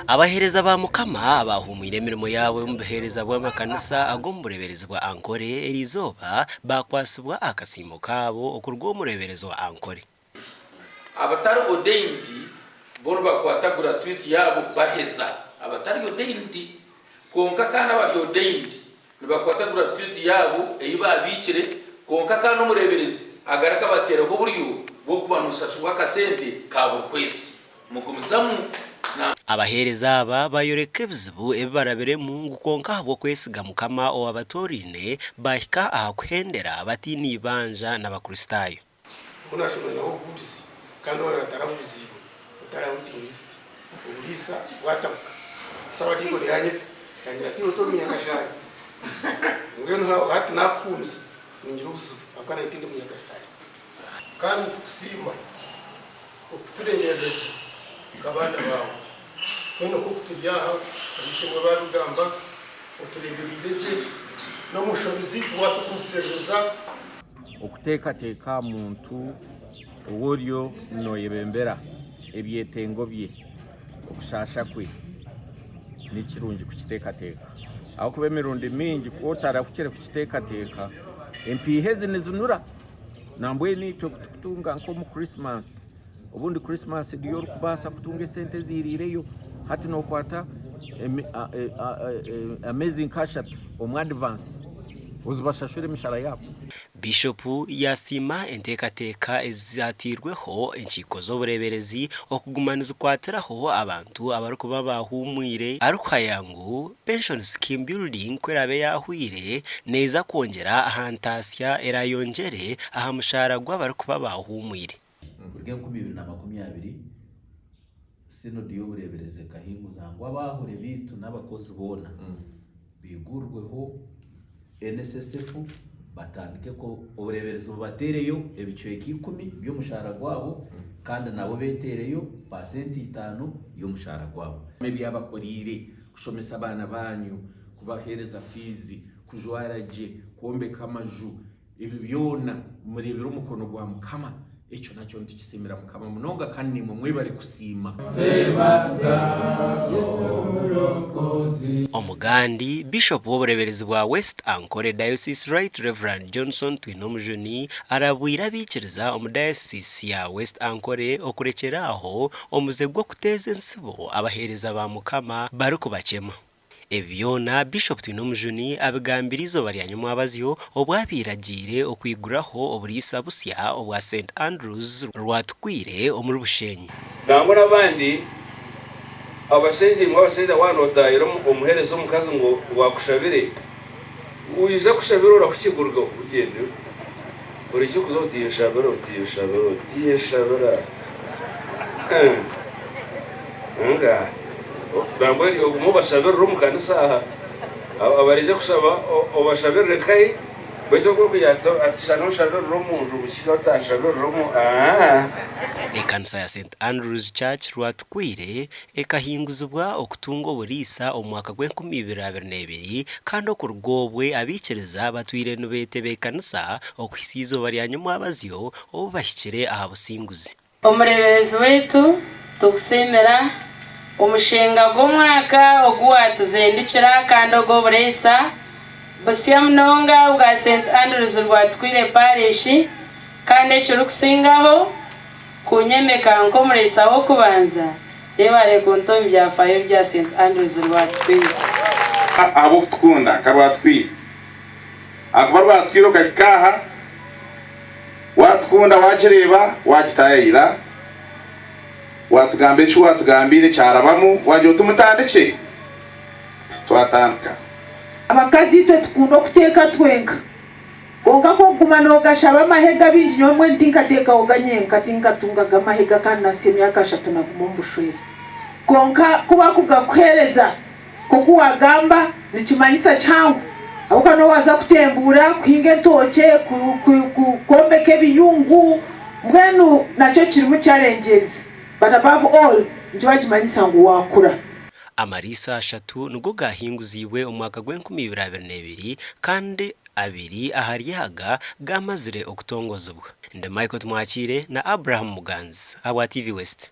Abaheereza ba Mukama abaahuumwire emirimo yaabo omu buheereza bw'amakanisa ag'omu bureeberezi bwa Ankole eriizooba baakwatsibwa akasiimo kaabo okuruga omu mureeberezi wa Ankole. Abatari ordained bo nibakwata gratuity yaabo baheza abatari ordained kwonka kandi abari ordained Nibakwata gratuity yaabo ei baabiikire, kwonka kandi omureeberezi agaruka abateeraho oburyo bw'okuba nooshashurwa akasente ka buri kwezi. Mugumizamu na. Abaheereza aba baayoreka ebizibu ebi barabiremu ngu kwonka ahabw'okwesiga Mukama owaabatooraine baahika aha kuhendera bataine eibanja n'Abakristaayo. Ou naashomire nawe obubuurizi kandi ou atarabuuziibwe otari aha waiting list oburiisa bwatabuka. Saabadiikoni yaanyeta yangira ati iwe tori munyakashari mbwenu hati naakuhuumisa ningira obuzibu ahabw'okuba naanye tindi munyakashari. Kandi nitukusiima okutureeberera gye nk'abaana baawe. Twena nk'oku turi aha, ab'eishe-emwe baabigamba, otureebereire gye, n'omu nshobi zaitu waatugumisiririza. Okuteekateeka aha muntu ou oriyo nooyebembera, ebyetengo bye, okushaasha kwe, ni kirungi kukiteekateeka ahabw'okuba emirundi mingi ku otarahukire kukiteekateeka, empiiha ezi nizinura. Nambwenu itwe ku turikutunga nk'omu Krisimansi, obundi Krisimansi niyo orikubaasa kutunga esente eziiriireyo, hati nookwata ameezi nk'ashatu omu adivansi ozibashashure emishara yaabo. Biishopu yaasiima enteekateeka ezaatairweho enkiiko z'obureeberezi okuguma nizikwatiraho abantu abarikuba bahuumwire arikuhaya ngu Pension Scheme Building ku eraabe yaahweire neeza kwongyera aha ntaasya eraayongyere aha mushaara gw'abarikuba bahuumwire. Kuruga 2020, Synod y'obureeberezi ekahinguza ngu abaahuri baitu n'abakozi boona baigurweho NSSF batandike obureeberezi bubateereyo ebicweka ikumi by'omushaara gwabo kandi nabo beeteereyo paasenti itaano y'omushaara gwabo. Ebi abakoreire, kushomesa abaana baanyu, kubaheereza fiizi, kujwara gye, kwombeka amaju, Ebi byona mureebire omukono gwa Mukama, ekyo nakyo nitukisiimira Mukama munonga kandi naimwe mwebare kusiima. Omugandi, Bishop w'obureeberezi bwa West Ankole Diocese Right Rev Johnson Twinomujuni arabwire abaikiriza omu Diocese ya West Ankole okurekyera aho omuze gw'okuteeza entsibo abaheereza ba Mukama barikubakyema. Ebi byona Bishop Twinomujuni abigambire eizooba rya nyomwabazyo obu abaire agiire okwiguraho oburiisa busya obwa Saint Andrews Rwatukwire omuri Bushenyi. Nangwa n'abandi abashaija imwe abashaija waaba notaahira omuheereza omukazi ngu akushabire, waija kushabira orahukye guruga ogyende orekye kuza oti nshabira oti nshabira oti nshabira. Nga nambwenu ogume obashabirire omu kanisa aha, abaraije kushaba obashabirire nkahi? Beitu oku orikugira ati shana onshabirire omunju bukira otanshabirira omu aah. Ekanisa ya St Andrews Church Rwatukwire ekahinguzibwa okutunga oburiisa omu mwaka gw'enkumi ibiri abiri n'ebiri kandi okuruga obwe abaikiriza batwire nibetebeekanisa okuhitsya eizooba rya nyomwabazyo obu bahikire aha businguzi. Omureeberezi waitu, tukusiimira omushinga gw'omwaka ogu waatuzindikira kandi ogw'obureisa busya munonga obwa Saint Andrews Rwatukwire Parish kandi ekirikusingaho kunyemeka nk'omureisa w'okubanza, yebare kunta omu byafaayo bya Saint Andrews Rwatukwire. Ahabw'okutukunda nka Rwatukwire. Ahakuba Rwatukwire okahika aha. Waatukunda waagireeba, waagitaayayira, waatugamba eki waatugambiire kyarabamu, waagira oti mutandikye, twatandika. Abakazi itwe tukunda okuteeka twenka kwonka ku okuguma nogashaba amahega bingi nyowe mbwenu tinkateekahoga nyenka tinkatungaga amahega kandi nahitsya emyaka ashatu naguma omu bushwere kwonka ku bakugakuheereza Nk'oku waagamba, nikimanyisa kihango ahabw'okuba n'obu waaza kutembuura, kuhinga entookye, kwombeka ebiyungu, mbwenu nakyo kirimu challenges but above all nikiba nikimanyisa ngu waakura. Amariisa ashatu nigo gaahinguziibwe omu mwaka gw'enkumi ibiri abiri n'ebiri kandi abiri ahari aga gaamazire okutongozibwa. Ndi Michael Tumwakiire na Abraham Muganzi ahabwa TV West.